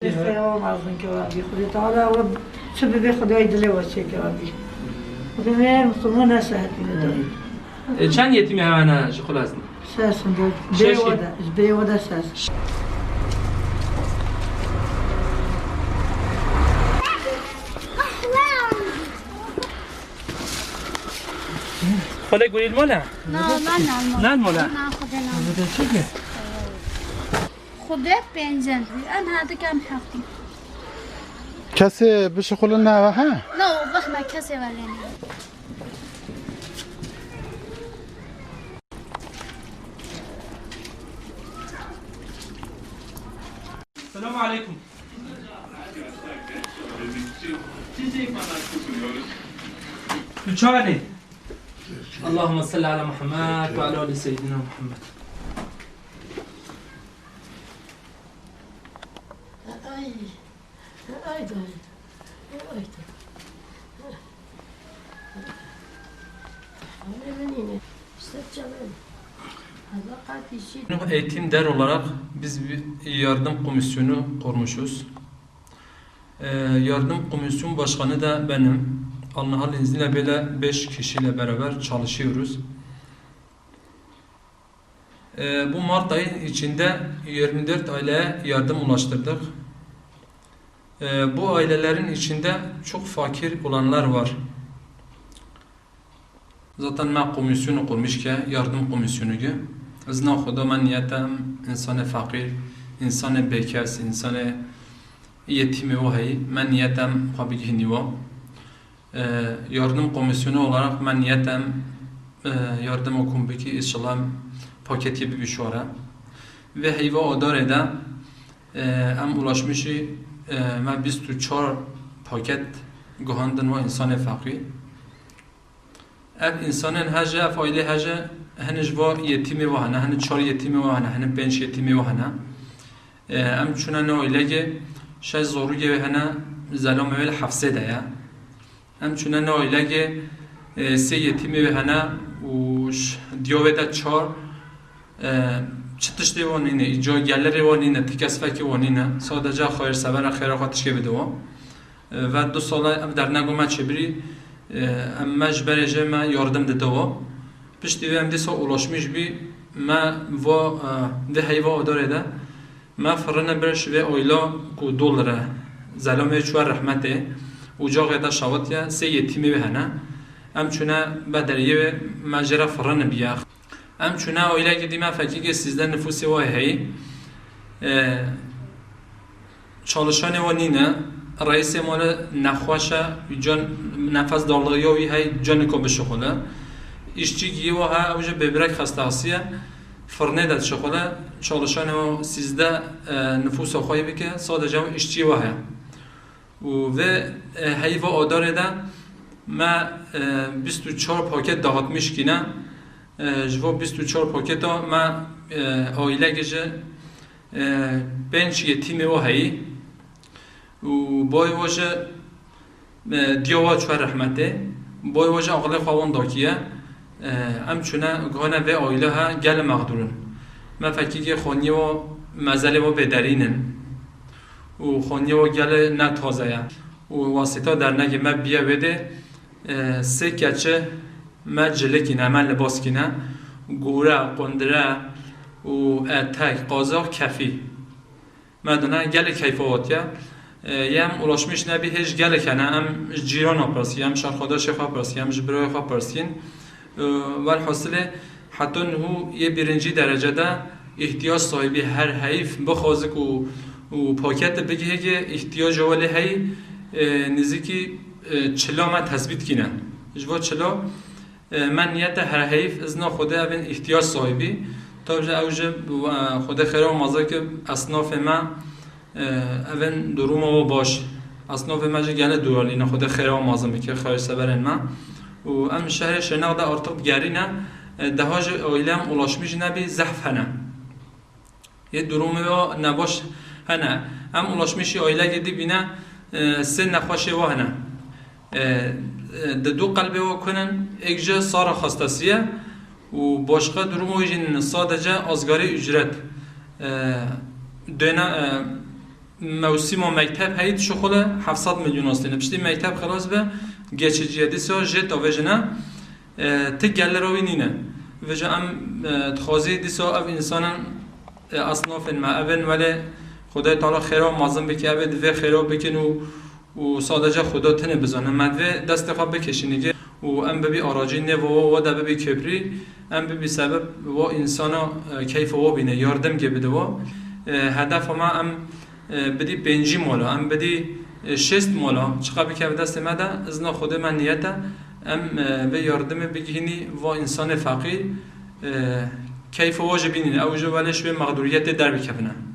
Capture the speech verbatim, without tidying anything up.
Xwedê mezin ke Rabbî, Xwedê Teala we çi bibe Xwedayê dilê we çêke Rabbî. Xwedê me Musulman ne sehet bîne dayî. E, çend yetîmê hene ji xwe lazim? Ses in, bê Şeş we yet- de, ji bê we de ses. Xwele gurî li mala? Na, na, na, na. Na li mala? Na, Xwedê na. Xwedê çi ki? Xwedê pêncin. Em her dikem heft. Kesê bişixulin nava he? No, vexme kesê velêne. Selamun aleyküm. Lütfen. Allahümme salli ala Muhammed ve ala ali seyyidina Muhammed. Ay, ay, ay, ay, ay. Eğitim der olarak biz bir yardım komisyonu kurmuşuz. Ee, yardım komisyon başkanı da benim. Allah'ın izniyle böyle beş kişiyle beraber çalışıyoruz. Ee, bu Mart ayı içinde yirmi dört aileye yardım ulaştırdık. Ee, bu ailelerin içinde çok fakir olanlar var. Zaten me komisyonu kurmuş ki, yardım komisyonu ki. Ez na Xweda me niyetem insanê feqîr, insanê bêkes, insanê yetîmê wa heyî, me niyetem xwe bigihînî wa. Ee, yardım komisyonu olarak me niyetem, e, yardım okum biki, inşallah paketiye bibî şwara. Ve heyva adarê de, e, em ulaşmışî, e, me bîst û çar paket guhandin wa insanê feqîr. Ev insanên hece, ev ailê hece, hene ji va yetîmê wa hene, hene çar yetîmê wa hene, hene pênc yetîmê wa hene. E, em çûne ne ailege, şeş zarûgê wê hene, zelamê wê li hefsê de ye. Em çûne ne ailege, e, sê yetîmê wê hene û ş-, diya wê de çar, e, çi tiştê wan nîne, îca gelirê wan nîne, ti kes fekê wan nîne. Sadece xêrsevera xêra xwe tişkê bide wan. E, ve du sala ev dernego me çêbirî, e, em me ji berê jê me yardim dide wan. Piştî vê em dîsa ulaşmîş bî, me va, e, vê heyva adarê de me firine bir ji vê oyla ku dol re zelamê çûye rehmetê, ocaxê de şawitiye, sê yetîmê wê hene. Em çûne be deriyê wê, me jê re firine biye. Em çûne oylekê dî me fekîkê sîzdeh nifûsê wa heyî. E, çalışanê wa nîne, reîsê mala nexweş e, can, nefes darlığı ya wî hey, canê ka bişixule. Îşçî gî wa he, ew jî bêbirek xestahasî ye. Firnê de dişixule, çalışanê wa sîzdeh, e, nifûsa xwe yê bike, sadece ew îşçî wa heye. Û vê, e, heyva adarê de me, e, bîst û çar paket dağıtmış kîne. E, ji bo bîst û çar paketa me, e, aîlekê ji, e, pênc yetîmê wa heyî. Û bay wa ji, e, diya wa çûye rehmetê. Bay wa ji aqilê xwe wan dakiye. E, em çûne guhane vê aîle he gelê mexdûr in. Me fekîkê xaniyê wa mezelê wa bêderîn in. Û xaniyê wa gelê ne taze ye. Û wasîta dernegê me biye wê dê, e, sê keçe me cilikîne, me libas kîne. Gûre, qundire û etek, qazaq, kefî. Me dine gelê keyfa hatiye. E, yê em ulaşmîş nebî hêj gelek hene. Em ji cîrana pirsî, em ji arxadaşê xwe pirsî, em ji birayê xwe pirsîn. E, welhasilê heta niho yê birincî derecede îhtiyac sahibî her heyf bixwazik û, û pakete bigihê ki îhtiyaca we lê heyî, e, nizîkî, e, çila me tesbît kîne. Ji bo çila, e, me niyete her heyf izna Xwedê evên îhtiyac sahibî. Tabi ew ji, e, Xwedê xêra û mazakê esnafê me, e, evên duruma wa baş. Esnafê me jî gelê duyarlî ne, Xwedê xêra û mazin bike, xêrseverên me. Û em şehrê Şirnex de artık digerîne, e, daha ji aîlem ulaşmîş nebî zehf hene. Yê durumê wa nebaş hene. Em ulaşmîşî aîlekê dî bîne, e, sê nexweşê wa hene. E, e, di du qelbê wa kunin, êk ji sara xastesiye û başqa durumo jî nîne, sadece asgari ücret. E, döne-, e, mewsîma mekteb heyî dişuxule heft sed milyon astîne. Piştî mekteb xilas be, geçiciye dîsa jê tavêjine, e, ti gelira wî nîne. Vêca em, e, dixwazî dîsa ev însanan, e, esnafên me, evên welê Xwedayê Teala xêra mezin bike, evê divê xêra bikin û, û sadece Xweda tine bizane. Me divê destê xwe bikişînî gê û em bibî aracî nêva wa, wa de bibî köprî, em bibî sebeb wa însana, e, keyfa wa bîne, yardim gê bide wa. E, hedefa me em, e, bidî pêncî mala, em bidî, e, şêst mala, çiqa bikeve destê me de, izna Xwedê me niyet e, em, e, vê yardimê bigihînî va însanê feqîr, e, keyfa wa jî bînîne, ew jî welê ji wê mexdûriyetê derbikevine.